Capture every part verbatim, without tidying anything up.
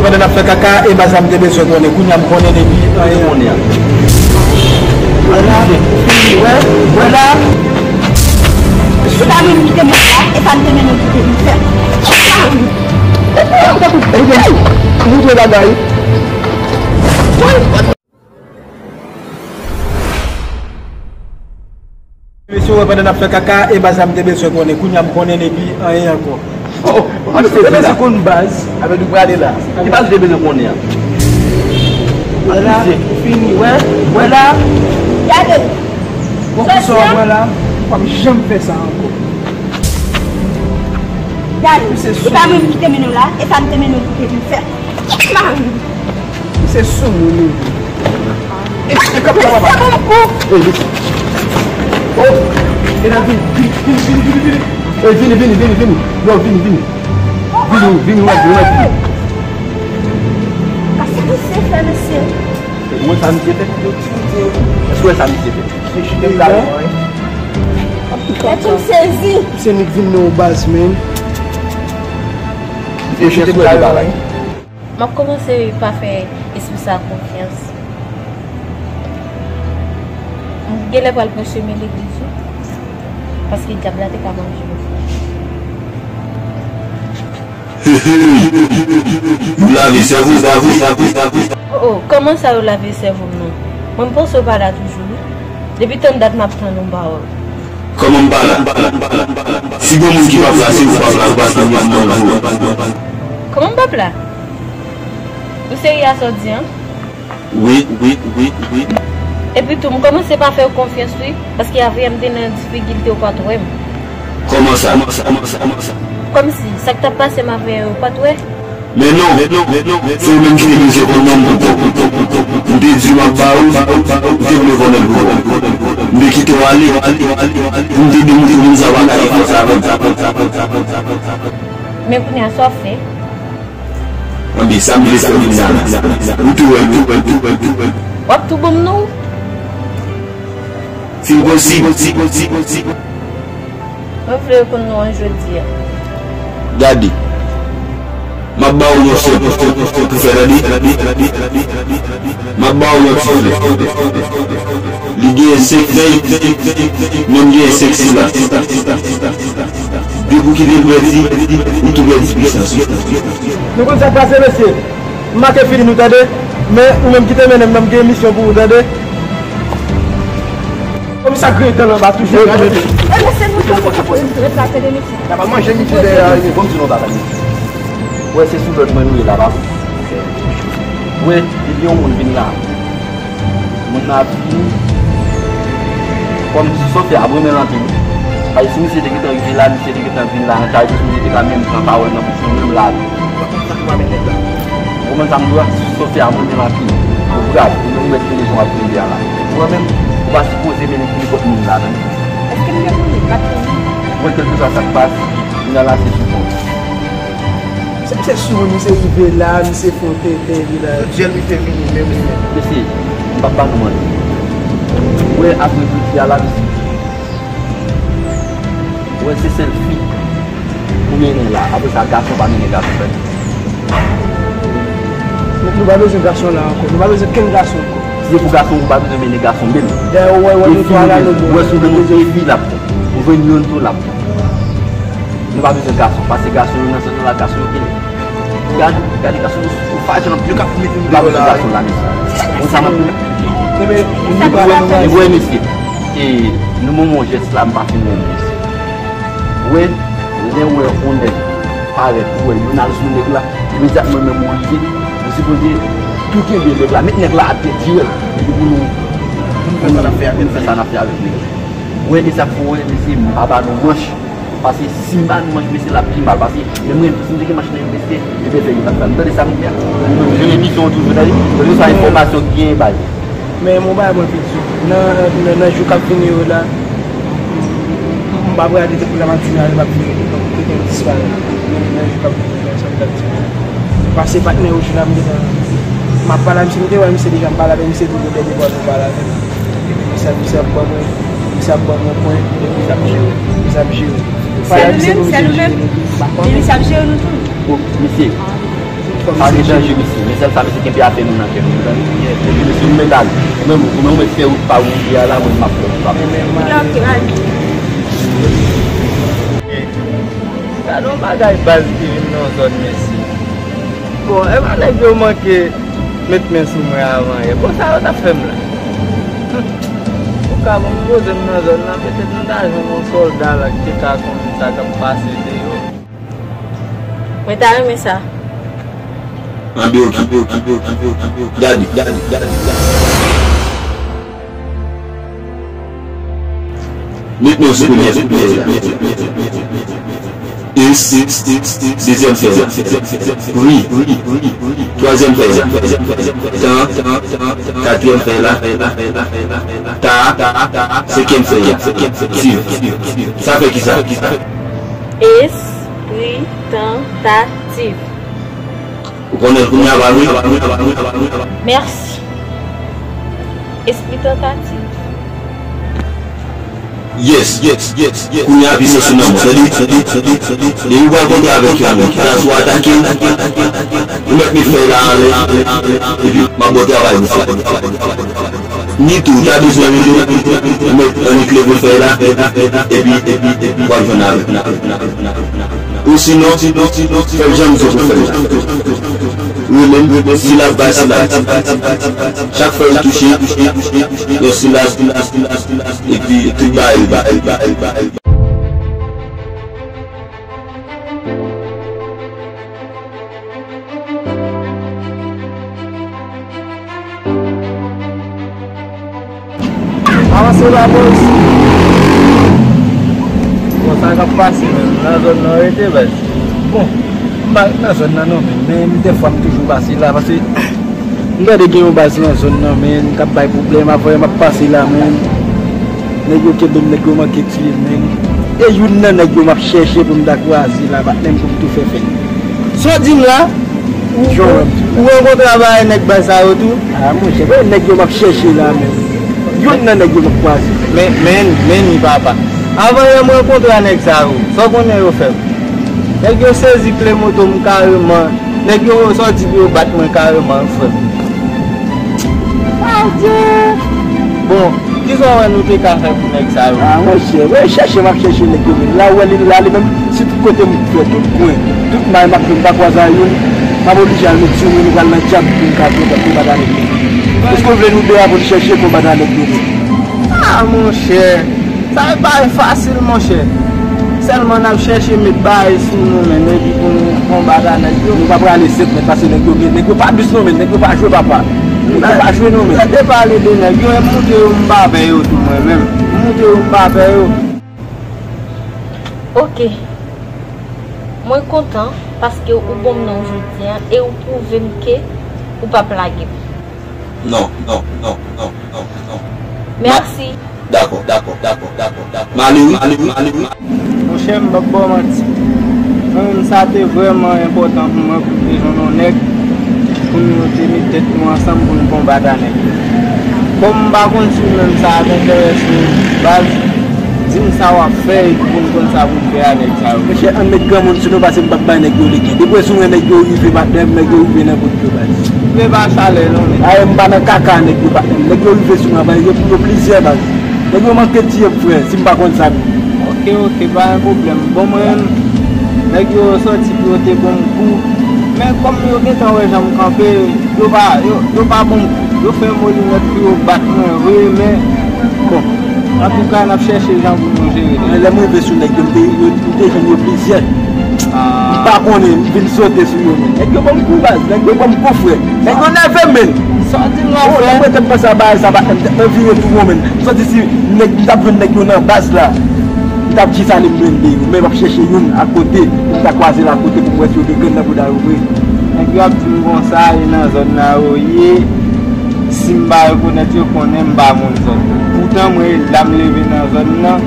Pandan n ap fè kaka, e baz la m te bezwen konnen. Kounye a m konnen depi anyen. Konnen an. Wè, wè la. Si w ta menm kite m la, e sa m te mennen w kite m fè. Ou vle bagay. Mesye, wè, pandan n ap fè kaka, e baz la m te bezwen konnen. Kounye a m konnen depi anyen ankò. Oh, oh, oh, se konn baz. Avè nou prale la. Ki baz ou te bezwen konnen an? Wè la, fini, wè, wè la. Gade. Bon, sa w wè la, m p ap janm fè sa ankò. Gade, se pa mwen ki te mennen w la, e sa m te mennen w kite m fè. Se sou moun li. E, e, kanpe la, papa. E, li. Oh, e la, vini, vini, vini. E, vini, vini, vini, vini. Yo, vini, vini. Vini, vini, wè, vini, wè. Sa misye fè, mesye. Ou wè sa misye fè? Èske w wè sa misye fè? Misye chite m la, wi. Tèt ou sezi. Se nèg vin nan yon baz, man. Misye chite m la, wi. M ap kòmanse pa fè espri sa konfyans. M genlè pral pran chemen legliz, wi, paske dyab la te ka manje m. M lave sèvo w, lave, lave, lave. Oh, oh, kòman sa yo lave sèvo m nan? Mwen, m panse w pa la toujou, wi. Depi tann dat m ap tann yon pawòl. Kòman m pa la? Si gen moun ki p ap la, se ou p ap la, ou pa gen moun nan jou. Kòman m p ap la? Ou serye a sa w di an? Wi, wi, wi, wi. Epi tou, m kòmanse pa fè w konfyans, wi, paske avè yè m te nan difikilte, ou pa t wè m. Kòman sa? Kòmsi, sa k t ap pase m avè yè, ou pa t wè? Men non, men non, men non, men non. Se ou menm ki te bezwen konn nonm pou kò w. M te di w m ap ba ou, ou te vle vòlè l pou kò w. M te kite w ale, m te demontre moun sa w pa ka gen fòs avè m. Men kounye a, sa w ap fè? Anben, sa m vle fè kounye a la. Ou tou wè l, tou wè l, tou wè l, tou wè l. W ap tou ban m non? Si l posib. Mwen vle konn non an jodi a. Gade. M ap ba ou yon sèl pou fè, tande. M ap ba ou yon ti flè. Li genyen senk fèy, men m genyen senk sila. Depi w kite l pèdi, ou tou pèdi pisans ou. Nou konn sa k pase, mesye. M make fini nou, tande. Men ou menm ki te mennen m nan, m gen misyon pou ou, tande. Kòm sa griyen dan l anba toujou, gade. E mesye, nou fè kote pou nou ret la, tande, mesye. N ap al manje midi dèyè a, bon, m di nou bagay. Wè, se sou lòd mwen nou ye la, pa vre? Wè, depi yon moun vin la, moun nan ap vini. Kòm Sofia ap renmen l anpil. Paske si misye te gentan rive la, misye te gentan vin la an chay, misye te ka menm pran pawòl nan bouch mwen, menm la. Ou konprann sa m di w la? Sofia ap renmen l anpil. Ou brave, ou menm ou mèt tande jan w ap tande a la. Ou wè menm, ou pa sipoze mennen pou nenpòt moun la, menm. Èske m gen pou li? M ap tande. Mwen, kèlkeswa sa k pase, kounye a la, se sou kont. Se misye sou moun, misye rive la, misye fè yon tenten, li la. Jèl li te vini menm li menm. Mesye, m p ap ba nou manti. Ou wè, apre jodi a la, mesye. Ou wè, se sèl fi ou mennen la. Apre sa, gason pa mennen gason, frè m. Nou, nou pa bezwen gason la ankò. Nou pa bezwen kenn gason ankò. Si se pou gason, ou pa bezwen mennen gason menm. Dayè, ou wè, ou wè, nou twa la, nou bon. Ou wè, sou nou, se fi l ap pran. Ou jwenn youn tou, l ap pran. Nou pa bezwen gason, paske gason yo nan zòn nan la, gason yo genyen. Gade, gade gason yo, yo fache nan pye, yo ka mete nou deyò la. Gason la, mesye. Bon, sa m ap di. Ou wè, mesye, e, nou ban mwen jès la, m pa fin renmen, mesye. Ou wè, lè w wè yon nèg parèt, ou wè youn al sou nèg la, imedyatman menm ou rive, ou sipoze tou kenbe nèg la, met nèg la atè dirèk, epi pou nou, pou nou fè sa n ap fè avèk nèg la. Ou wè, e sa k fè w wè, mesye, m pa ba nou manch. Paske si m ba nou manch, mesye, l ap pi mal. Paske lè mwen, si m te gen manch nan M V C, ebyen, fè yo t ap fè. Nou tande sa m di a? Nou menm, jan emisyon an toujou, tande? Tande sa enfòmasyon ki genyen bay. Men, yon bagay mwen vle di w. Nan, nan, nan jou k ap vini yo la, m pa prale depi la matinal, m ap vini, donk, te gen disparèt. Men, nan jou k ap vini yo la, sa m t ap di w. Pase patnè yo jou la, m gentan, m ap pale a misye, m te wè misye deja, m pale avè misye, tou, dènye fwa nou pale avè l. Epi misye, misye ap ban mwen, misye ap ban mwen pwen, epi misye ap jere, misye ap jere. Se nou menm, se nou menm. Epi misye ap jere nou tou. Bon, mesye, Pa gen danje, mesye. Men sèl sa, mesye, kenbe afè nou nan kè nou, tande? Mesye, nou mèt ale. Ou menm, ou menm, ou mèt fè wout pa ou ye a la, mwen, m ap fè wout pa mwen. Ok, ok, ale. Gade yon bagay baz ki vin nan zòn, mesye. Bon, e pa nèg yo manke met men sou mwen avan yè. Bon, sa yo t ap fè m la? Hm. Ou ka bon, m poze m nan zòn nan, petèt m ta jwenn yon sòlda la ki te ka konnen sa k ap pase deyò. Mwen ta renmen sa. Anben, ok, anben, ok, anben, ok, anben, ok, anben, ok. Gade, gade, gade, gade. Met men sou premyè fèy la. Is, dezyèm fèy la. Pri, twazyèm fèy la. Tan, katriyèm fèy la. Ta, senkyèm fèy la. Tiv. Sa fè kisa? Espri tantativ. Ou konnen l kounye a, pa vre? Mèsi. Espri tantativ. Yes, yes, yes, yes. Kounye a, pi se sou nan mwen. Tande, tande, tande, tande. Depi w pral kontre avèk yo, men, pandan sou atake l, ou mèt met fèy la anlè, epi m ap ba w travay pou fè. Ni tou, ou ta bezwen rele, ou mèt annik leve fèy la, epi, epi, epi, w ap jwenn avè l. Ou sinon, fè l jan m di w pou fè l la. Rele m, silab pa silab. Chak fwa l touche, yon silab, epi tout bagay. Avanse la, bòs. Bon, sa k ap pase menm? Nan zòn nan w rete, baz? Bon, m pa ret nan zòn nan non, men, men dèfwa m toujou pase la, paske m tande gen yon baz nan zòn nan, men, k ap bay pwoblèm, avan yè m ap pase la, men. Nèg yo kenbe m, nèg yo manke tiye m, men. E youn nan nèg yo m ap chèche pou m ta kwaze la, patnè m, pou m tou fè fèt. Sa w di m la? Ou, ou, ou rankontre avè nèg baz sa yo tou? A, monchè, men nèg yo m ap chèche la, men. Youn nan nèg yo m ap kwaze. Men, men, men ni papa. Avan yè m rankontre a nèg sa yo. Sa w konnen yo fè m? Nèg yo sezi kle moto m kareman. Nèg yo sòti pou yo bat mwen kareman, frè m. Adye! Bon, kisa w wè nou te ka fè pou nèg sa yo? A, monchè, mwen chèche, m ap chèche nèg yo menm. La, ou wè li la, li menm, si tout kote m fè, tout kwen, tout may m ap fè, m pa kwaze a youn, m ap oblije al met sou mwen, nou pral nan djab pou m ka konbat, konbat avèk li. Èske w vle nou de a pou n chèche konbat a nèg yo menm? A, monchè! Sa yo pa fasil, monchè. Sèlman n ap chèche met bagay sou nou menm epi pou nou konbat a nèg yo. Nou pa prale senp nèt, paske nèg yo gen, nèg yo pa bis non, men nèg yo pa jwe papa. Nèg yo pa jwe non, men. Tande pale de nèg yo, e m montre yo m pa pè yo tou mwen menm. M montre yo m pa pè yo. Ok. Mwen kontan paske ou ban m non jodi a e ou pwouve m ke ou p ap lage m. Non, non, non, non, non, non. Mèsi. Dakò, dakò, dakò, dakò, dakò. M ale wi, m ale wi, m ale wi. Monchè, m p ap ba w manti. Mwen menm, sa te vrèman enpòtan pou mwen pou m te jwenn yon nèg, pou nou te met tèt nou ansanm pou n konbat a nèg yo. Kòm m pa konn si w menm sa ap enterese w, baz, di m sa w ap fè epi pou n konn sa pou n fè a nèg sa yo. Monchè, ann met granmoun sou nou, paske m p ap bay nèg yo legen. Depi w wè si w wè nèg yo rive, patnè m, nèg yo rive nan bout yo, baz. Rive pa chalè non, men. Aye, m pa nan kaka nèg yo, patnè m. Nèg yo rive sou mwen, baz, yo, yo plizyè, baz. Nèg yo manke tiye m, frè, si m pa konn sa m ye. Ok, ok, pa gen pwoblèm. Bon, mwen menm, nèg yo sòti pou yo te ban m kou. Men kòm yo gentan wè jan m kanpe, yo pa, yo, yo pa ban m kou. Yo fè moli nèt pou yo bat mwen vre, men, bon, antouka, n ap chèche jan pou nou jere li. Lè m rive sou nèg yo, m te, yo, m te jwenn yo plizyè. M pa konnen, m vin sote sou yo, men. Nèg yo ban m kou, baz, nèg yo ban m kou, frè. Nèg yo nève m, men. Sa w di m la, frè? Lè m wè tèt mwen sa bagay sa, tèt mwen vire tou won, men. M santi si nèg, m t ap jwenn nèg yo nan baz la, m t ap jis ale m blende yo. Men m ap chèche youn akote, pou m ta kwaze l akote, pou m wè si yo gen grenn nan bouda yo vre. Nèg yo ap di m konsa, e nan zòn nan yo ye. Si m pa rekonèt yo, konnen m pa moun zòn nan. Poutan mwen la m leve nan zòn nan.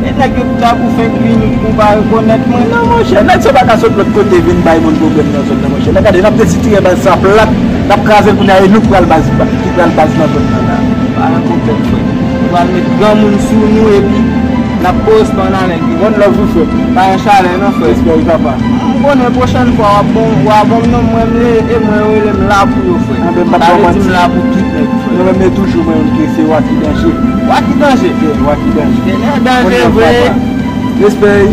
E nèg yo ta pou fenk vini pou pa rekonèt mwen. Non, monchè, nèg sa yo pa ka sot lòt kote vin bay moun pwoblèm nan zòn nan, monchè. Nèg, gade, n ap desitirè baz sa plat, n ap kraze l kounye a, e nou k pral baz, ki pral baz nan zòn nan la. Pa gen pwoblèm, frè. Yo pral met granmoun sou nou, epi N ap poste ann ale. One love wi frè. Pa gen chalè non frè. Respè wi papa. M konnen pwochèn fwa w ap bon, w a bon m non, mwen m le, e mwen yo rele m la pou yo frè. Anben m pa p ap ba w manti. Sa vle di m la pou tout nèg frè. Mwen menm e toujou mwen menm ki se Wa ki danje. Wa ki danje. Yeah, Wa ki danje. Genlè danje vre. One love papa. Respè wi.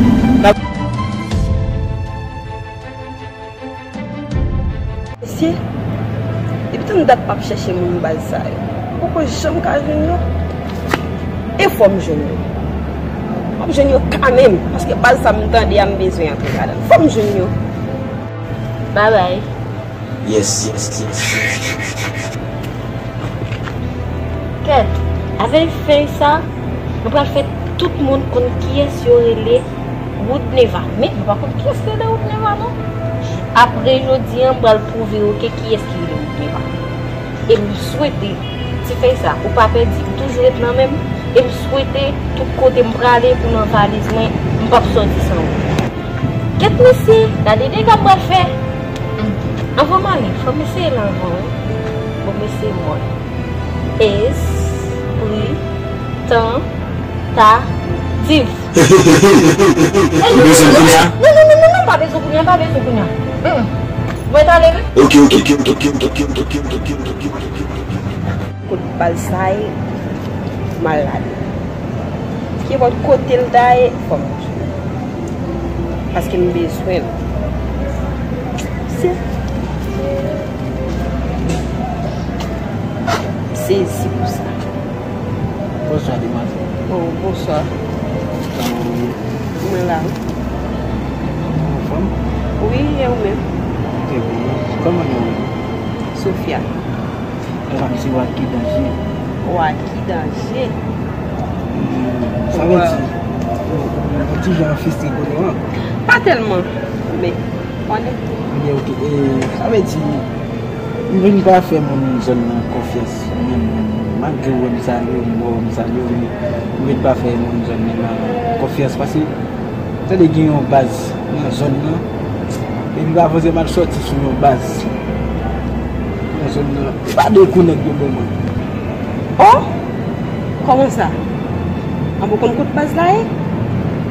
Mesye, depi tann dat m ap chèche moun baz sa yo, m poko janm ka jwenn yo. E fò m jwenn yo. Fò m jwenn yo kanmenm, paske baz sa m tande a m bezwen antre ladan l. Fò m jwenn yo. Babay. Yes, yes, yes, yes. Kèt, avèk fèy sa, nou pral fè tout moun konn kiyès yo rele Woodneva. Men, nou pa konn kiyès ki rele Woodneva, non. Apre jodi a, m pral pwouve yo ke kiyès ki rele Woodneva. E m swete, ti fèy sa, ou pa pèdi, ou toujou ret nan men m. E m swete, tout kote m prale, pou nan valiz mwen, m p ap sòti san ou. Kèt mesye, gade dega m pral fè. Anvan m ale, fò m eseye l anvan, wi. Bon, mesye mwen. Espri tantativ. Ou bezwen l kounye a? Non, non, non, non, non, pa bezwen kounye a, pa bezwen kounye a. Mm. Mwen t ale, wi. Ok, ok, ok. Kot baz sa ye, m al ladan l. Kenpòt kote l ta ye, fò m jwenn. Paske m bezwen l. Se, m sezi pou sa. Bonswa, demwazèl. Oh, bonswa. Kòman w ye? Mwen la, wi. Ou anfòm? Wi, e ou menm? Trè byen. Kòman non w ye? Sofia. Epa, m se Wa ki danje. Wa ki danje? Hmm, sa vle di, ou, ou, ou ti jan fistre kote w an? Pa tèlman, men, konnen. Ebyen, ok. E, sa vle di, m vin pa fè moun zòn nan konfyans, menm, menm. Malgre w wè m salye w, m wè w, m salye w, men m vin pa fè moun zòn nan konfyans, paske tande gen yon baz nan zòn nan. Epi pa fòse m al sòti sou yon baz nan zòn nan. E pa de kou nèg yo ban mwen. Oh! Kòman sa? An, ou konn kot baz la ye? M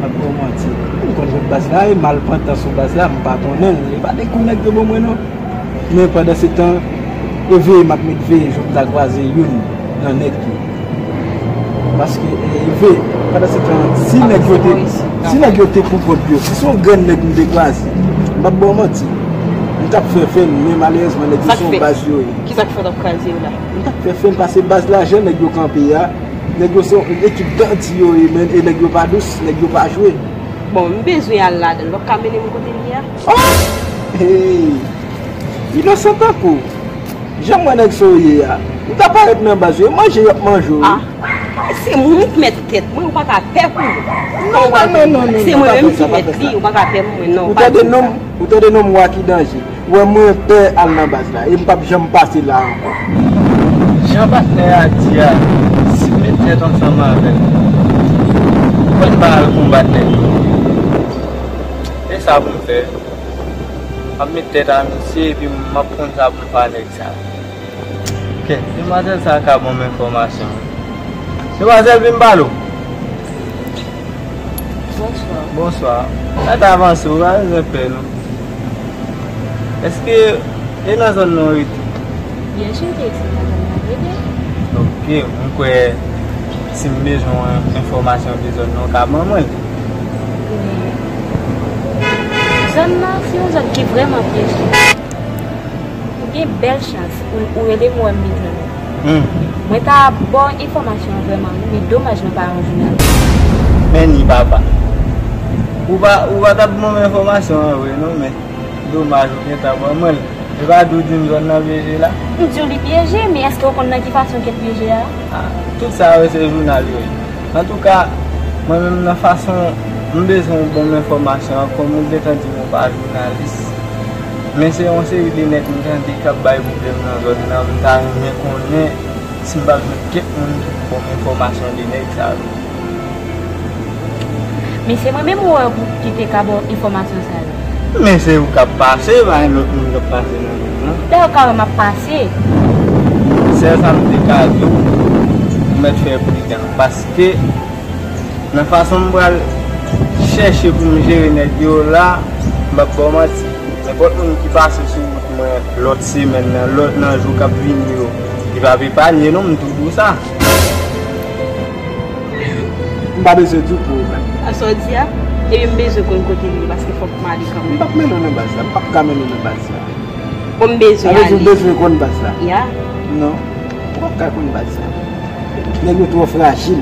ap ba w manti. M konn kot baz la ye, m al pran tan sou baz la, m pa konnen l. E pa de kou nèg yo ban mwen non. Men pandansetan, e veye m ap met veye, jodi m ta kwaze youn nan nèg yo. Paske, e, e veye, pandansetan, si nèg yo te, si nèg yo te pou kont yo, si se yon grenn nèg m te kwaze, m p ap ba w manti. M t ap fè fè l, men malerezman, nèg yo se yon baz yo ye. Kisa k fè w t ap kraze yo la? M t ap fè fè l, paske baz la, jan nèg yo kanpe a, nèg yo se yon ekip bandi yo ye, men, e nèg yo pa dous, nèg yo pa jwe. Bon, m bezwen al ladan l. W ap ka mennen m kote l ye a? Oh! Hey! Inosan tankou w. Jan m wè nèg sa w ye a, ou ta parèt nan baz yo, e manje y ap manje w wi. Ah, se mwen ki mèt tèt mwen, ou pa ka pè pou mwen. Non, non, non, non, non, non, pa fè sa, pa fè sa. Se mwen menm ki mèt li, ou pa ka pè pou mwen, non, pa di sa. Ou tande non m, ou tande non m Wa ki danje. Ou wè mwen pè al nan baz la, e m p ap janm pase la ankò. Jan patnè a di a, si m met tèt ansanm avè l, fò n pa al konbat nèg yo. E sa pou m fè. M ap met tèt a misye epi m ap konn sa pou m fè a nèg sa. Ok, demwazèl sa a ka ban m enfòmasyon. Demwazèl, vin m pale w. Bonswa. Bonswa. Mèt avanse, ou pa bezwen pè non. Èske e nan zòn nan w rete? Byen sou, se nan zòn nan m rete. Ok, m kwè si m bezwen enfòmasyon de zòn nan, w ka ban mwen l. Wi. Zòn nan se yon zòn ki vrèman pyeje. Ou gen bèl chans, ou, ou rele m, ou wè m met nan men. Hmm. Mwen ta ba w enfòmasyon an vrèman wi, men domaj mwen pa yon jounalis. Men ni papa. Ou pa, ou pa t ap ban m enfòmasyon an vre non, men domaj ou gentan ban mwen l. E pa di w di m zòn nan pyeje la? M di w li pyeje, men èske w konn nan ki fason ke l pyeje a? Ah, tout sa yo se jounal yo ye. Antouka, mwen menm nan fason m bezwen w ban m enfòmasyon an, kòm ou gentan di m ou pa jounalis, men se yon seri de nèg m tande k ap bay pwoblèm nan zòn nan, m ta renmen konnen si m pa jwenn kèk moun ki pou ban m enfòmasyon de nèg sa yo. Men se mwen menm ou wè pou ki te ka ba w enfòmasyon sa yo. Men se ou k ap pase, pa gen lòt moun k ap pase nan zòn nan. Dayè ou ka wè m ap pase. Sèl sa m te ka di w, ou mèt fè pridan, paske Nan fason m pral chèche pou m jere nèg yo la, m p ap ba w manti. Nenpòt moun ki pase sou wout mwen lòt semèn nan, lòt nan jou k ap vini yo, li p ap epanye non, m tou di w sa. M pa bezwen di w pou ou menm. A sa w di a? Ebyen, m bezwen konn kote l ye, paske fòk m ale kanmenm. M p ap mennen w nan baz la, m p ap ka mennen w nan baz la. Bon, m bezwen ale. Sa vle di w bezwen konn baz la? Ya. Non, ou p ap ka konn baz la. Nèg yo twò frajil.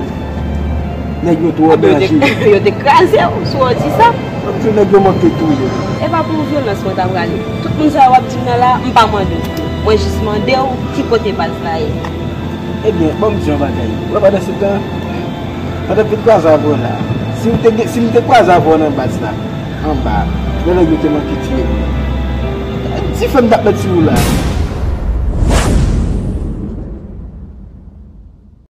Nèg yo twò danjere. Yo te kraze w, si w di sa. M ap di w nèg yo manke touye. E pa pou vyolans mwen ta prale. Tout moun sa yo w ap di m nan la, m pa mande w. Mwen jis mande w ki kote baz la ye. Ebyen, ban m di yon bagay. Ou wè pandan se tan, pandan m vin kwaze avè w la, si m te gen, si m te kwaze avè w nan baz la, anba, lè nèg yo te manke tiye m nan, dife m t ap met sou ou la.